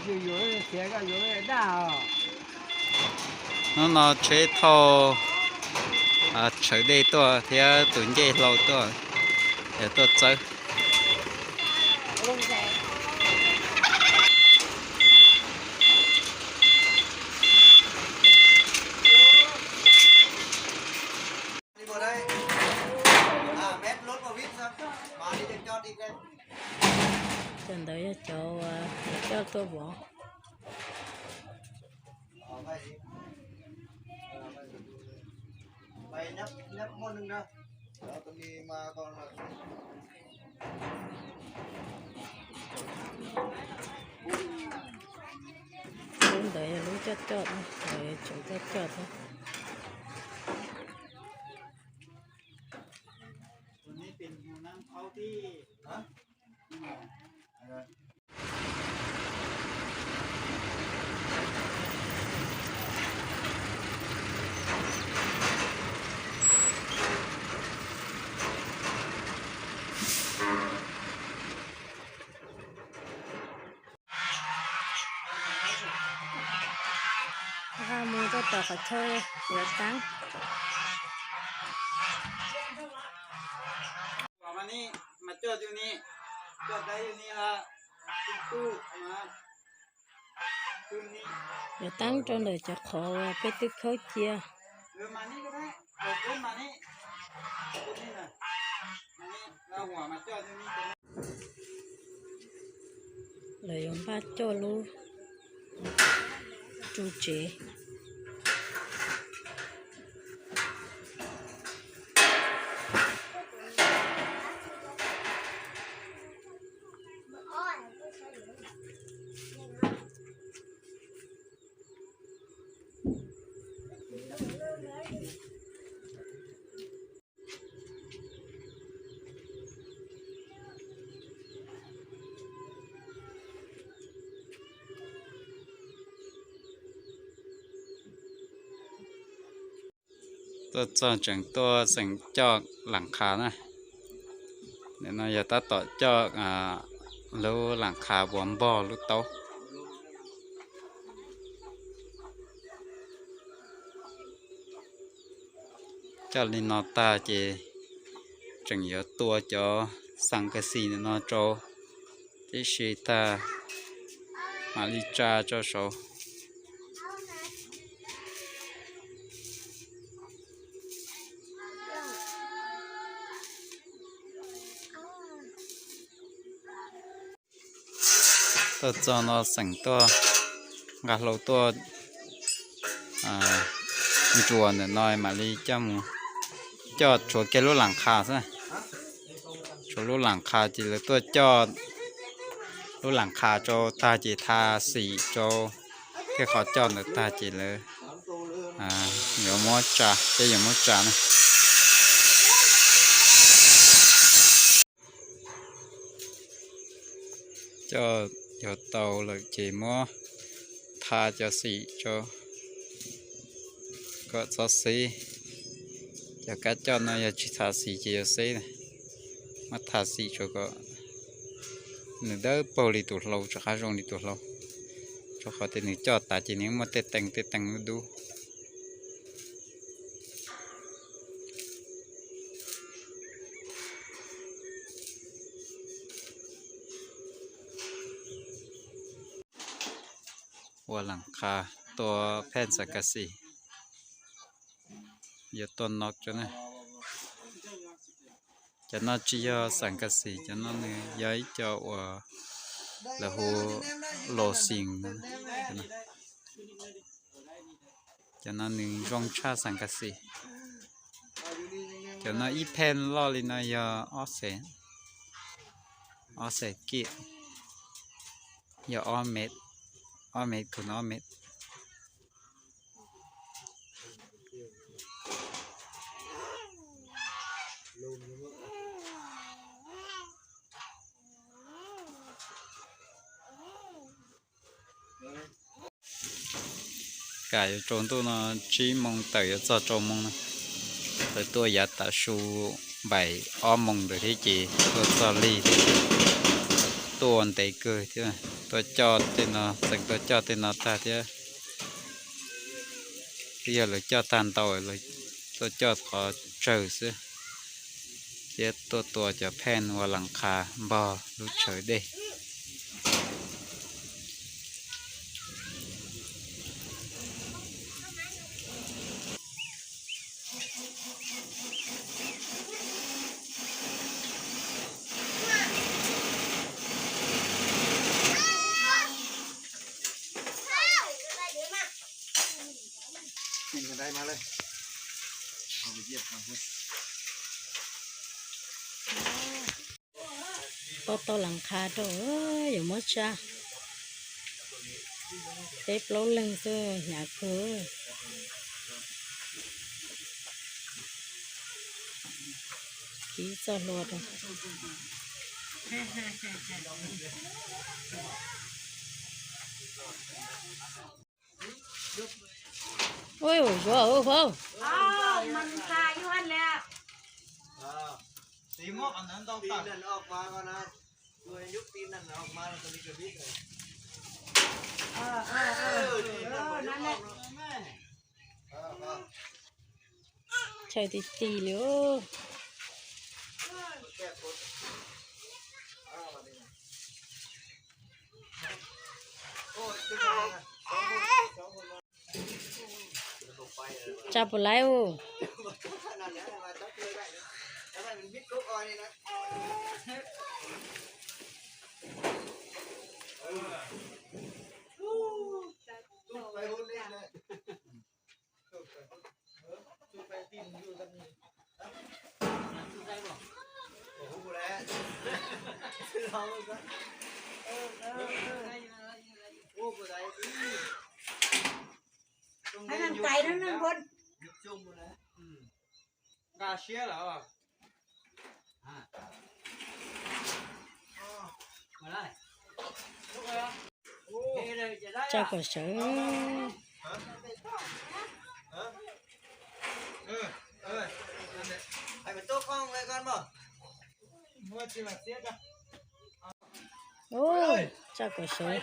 Hnub no tsheb thauj tshawv dej tuaj thiab tus ncej hlau tuaj, yog tuaj txawb. Cov ntawd yog cov uas coj tuaj vov. Lub ntawd yog lub coj coj, lawv tseem coj coj thiab. Mus rau tom qhov chaw yuav taab. Yuav taab rau ntawm cov qhov uas peb twb khawb cia. Lawv yuav npaj coj lub ru tsev. Tuaj txog tseem tuaj xeem coj lam qha na. Nim no yog tab tom coj lub lam qha uas npog lub taub. Coj li no tag ces tseem yuav tua cov xas kas xis ntawm no rau tib si tag mam li tsa rau saud. Tuaj txog no xeem tuaj nqa hlau tuaj ntsuas ntawm no mam li coj mus coj tshuav kiag lub lam qha xwb. Tshuav lub lam qha ces lawv tuaj coj lub lam qha rau tag ces tha xim rau tej qhov coj ntawd tag ces lawv yuav muab tsa, peb yuav muab tsa na. Coj yuav tau lawm ces muab tha cov xim rau kom txhob xeb. Cov kab coj no yog tsis tha xim ces yuav xeb na. Muab tha xim rau kom nws dawb paug li tus hlau, rov qab zoo li tus hlau, rau qhov tias nws coj tas ces nws muaj tej teev tej teev dub dub. Ua lam qha tua phej xas kas xis, yuav tua no rau na. Cov no tsis yog xas kas xis, cov no nws yog ib co uas lawv hu los xis. Cov no nws zoo tshaj xas kas xis. Cov no ib phej loj li no yog ob xees, ob xees kiaj, yog ob mev, ob mev kus ob mev. Kam yuav tsaus ntuj no tsib moo tawm yuav txog rau moo no. Lawv tuaj yav tav su npaim ob moo ntawd thiab ces tuaj txog lig thiab ces tuaj ntev kawg thiab. Tuaj coj tej no, txeem tuaj coj tej no tag thiab. Twb yog lawv coj tag ntau, lawv tuaj coj qhov tsawg xwb, thiab tuaj tua cov pheej ua las qha npog lub tshav dej. Tau tau las qha rau, yuav muab tsa. Peb plaub leeg xwb hnyav kawg. Kib txoj hlua rau. Ui, zuav ua hauv. Tsawg ti ti li. Tsa puas laib u? Hab nqaij no nqaij npua. Nqa siab lawm. Tsa kom sawv. Ub, tsa kom sawv.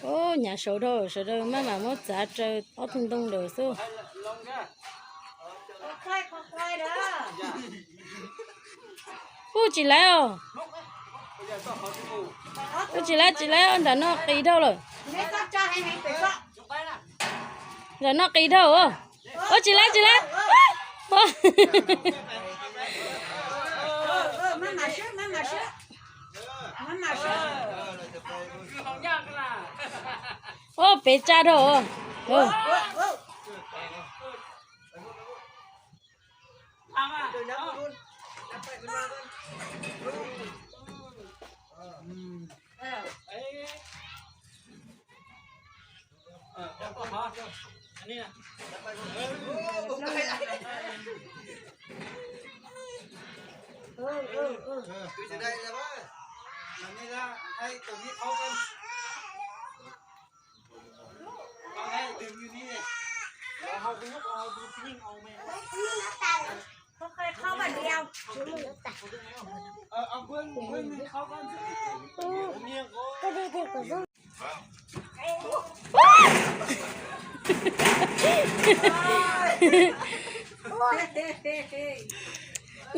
Ub, hnyav saud dhau, sawv daws maj mam muab txav raws ob tug ntoo lawm xwb. Ub, tsis laib os. Ub, tsis laib, tsis laib, ntawm no qis dhau lawm. Ntawm no qis dhau. Ub, tsis laib, tsis laib. Ub, pem tsa dhau.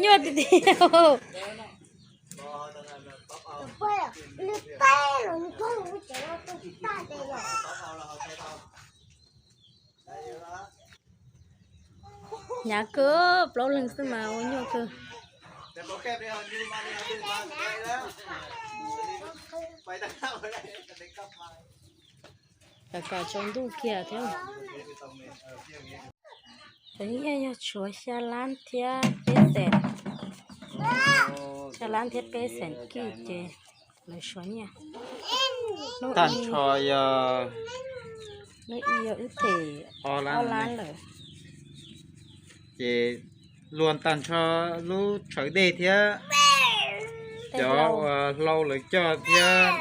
Nyuaj tiag tiag. Hnyav kawg, plaub leeg xwb mas ua nyuaj kawg. Kam kam tsaus ntuj kiag thiab. Tus nyiaj yog tshuav xya lab thiab peb xees. Xya lab thiab peb xees kij ces Lawv suav nyiaj. Tag nrho yog ib yog wb them ob lab lawm. Ces luag tag nrho lub tshawv dej thiab cov hlau lawv coj thiab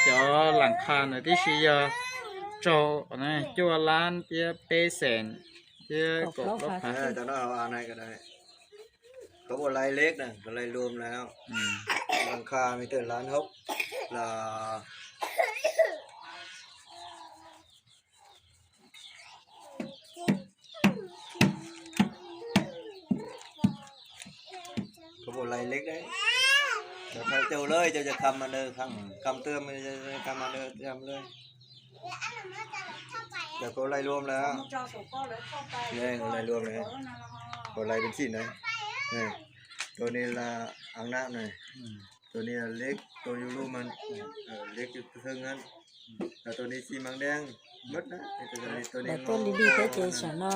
cov lam qha ntawd tib si yog raug cuaj lab thiab peb xees thiab kaum plaub phav. Có bộ lai lếc này, có lai luôm này không? Lam qha mi tơ lán hốc là có bộ lai lếc đấy. Cho theo châu lơi, cho cho khăm mà nơ khăm, khăm tưa mà khăm mà nơ khăm lơi. Giờ có lai luôm là. Đây, có lai luôm này. Có lai bên xịn đấy. Này. Tôi nên là ăn nặng này. Tôi nên là lếc, tôi du lu mà. Lếc tôi thương ăn. Là tôi nên xi măng đen. Mất đó. Lawv tuaj li li thiab ces tsam no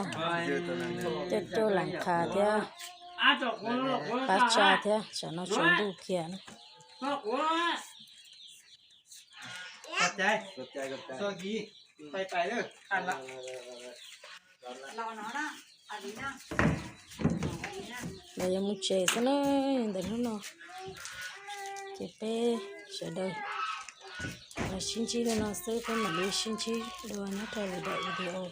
coj coj lam qha thiab pab tsa thiab tsam no tsaus ntuj kiag na. Lawv yuav mus tsev xwb na, ntawm hnub no ces peb sawv daws los sib ntsib li no xwb, peb mam li sib ntsib dua nyob rau lwm daim video.